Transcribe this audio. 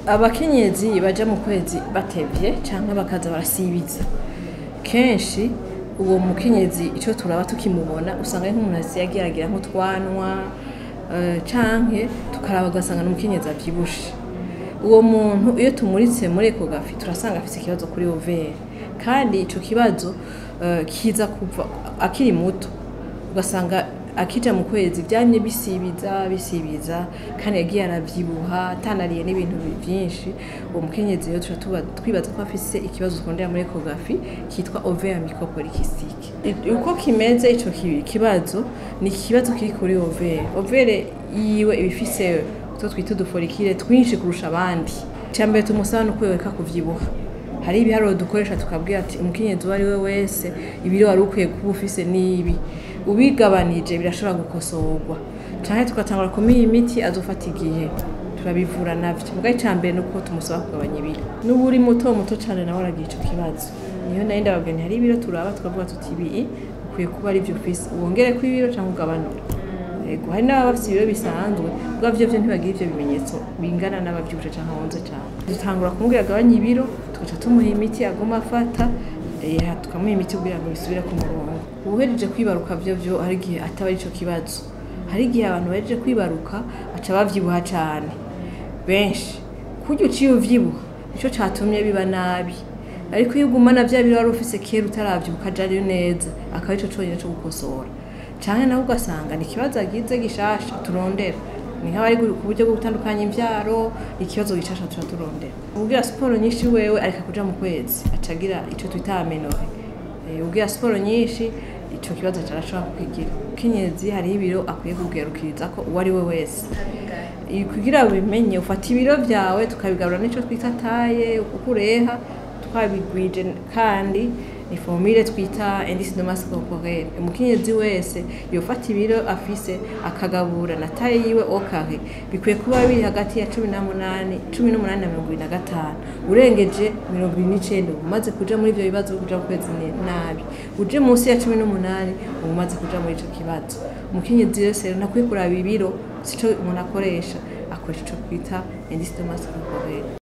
Abakenyezi baja mu kwezi batevye canke bakaza barasibiza, kenshi uwo mukenyezi ico turaba tukimubona usanga ari nk'umuntu yagiye aragira nk'utwanwa, canke tukaraba ugasanga n'umukenyezi avyibushe. Uwo muntu iyo tumuritse muri échographie turasanga afise ikibazo kuri ovaire, kandi ico kibazo kiza kuva akiri muto, ugasanga akija mu kwezi vyamye bisibiza bisibiza, kandi yagiye aravyibuha atanariye n'ibintu vyinshi. Uwo mukenyezi rero tuca twibaza ko afise ikibazo twondera muri échographie kitwa ovaire micropolycystique. Uko kimeze ico kibazo ni ikibazo kiri kuri ovaire. Ovaire yiwe iba ifise utwo twita udu follicules twinshi kurusha abandi. Icambere tumusaba ni uko yoreka kuvyibuha. Hari ibiharuro dukoresha tukabwira ati umukenyezi uwo ari we wese, ibiro wari ukwiye kuba ufise nibi, ubigabanije birashobora gukosorwa, canke tugatangura kumuha imiti azofata igihe turabivura navyo. Muga icambere ni uko tumusaba kugabanya ibiro. N'ubu uri muto muto cane nawe aragira ico kibazo. Niyo nari ndababwira nti hari ibiro turaba tukavuga tuti ibi ukwiye kuba arivyo ufise, wongereko ibiro canke ugabanure. Yego, hari n'ababa bafise ibiro bisanzwe, mugabo vyo ntibagira ivyo bimenyetso bingana n'abavyibushe canke bonze cane. Dutangura kumubwira agabanye ibiro, tugaca tumuha imiti aguma afata, tukamuha imiti kugira ngo bisubire ku murongo. Uwuhejeje kwibaruka vyo hari igihe ataba arico kibazo. Hari igihe abantu bahejeje kwibaruka baca bavyibuha cane benshi, kurya uciye uvyibuha nico catumye biba nabi. Ariko iyo ugumana vya biro wari ufise kera utaravyibuha ukajayo neza, akaba arico conyene co gukosora. Canke nawe ugasanga ni ikibazo agize gishasha turondera, ni nk'abari ku buryo bwo gutandukanya imvyaro, ikibazo gishasha tuca turondera. Ugira siporo nyinshi wewe areka kuja mu kwezi, aca agira ico twita aménorrhée. Ugira siporo nyinshi ico kibazo carashobora kukigira. Umukenyezi hariho ibiro akwiye kugerukirizako uwo ari we wese. Kugira ubimenye ufata ibiro vyawe tukabigabura n'ico twita taille, uko ureha twabigwije, kandi ni formule twita indice de masse corporelle. Umukenyezi wese yofata ibiro afise akagabura na taille yiwe au carré, bikwiye kuba biri hagati ya 18, 18 na 25. Urengeje 29 uba umaze kuja muri ivyo bibazo vyo kuja mu kwezi nabi. Uje munsi ya 18 uba umaze kuja muri ico kibazo. Umukenyezi wese rero ntakwiye kuraba ibiro, sico umuntu akoresha, akoresha ico twita indice de masse corporelle.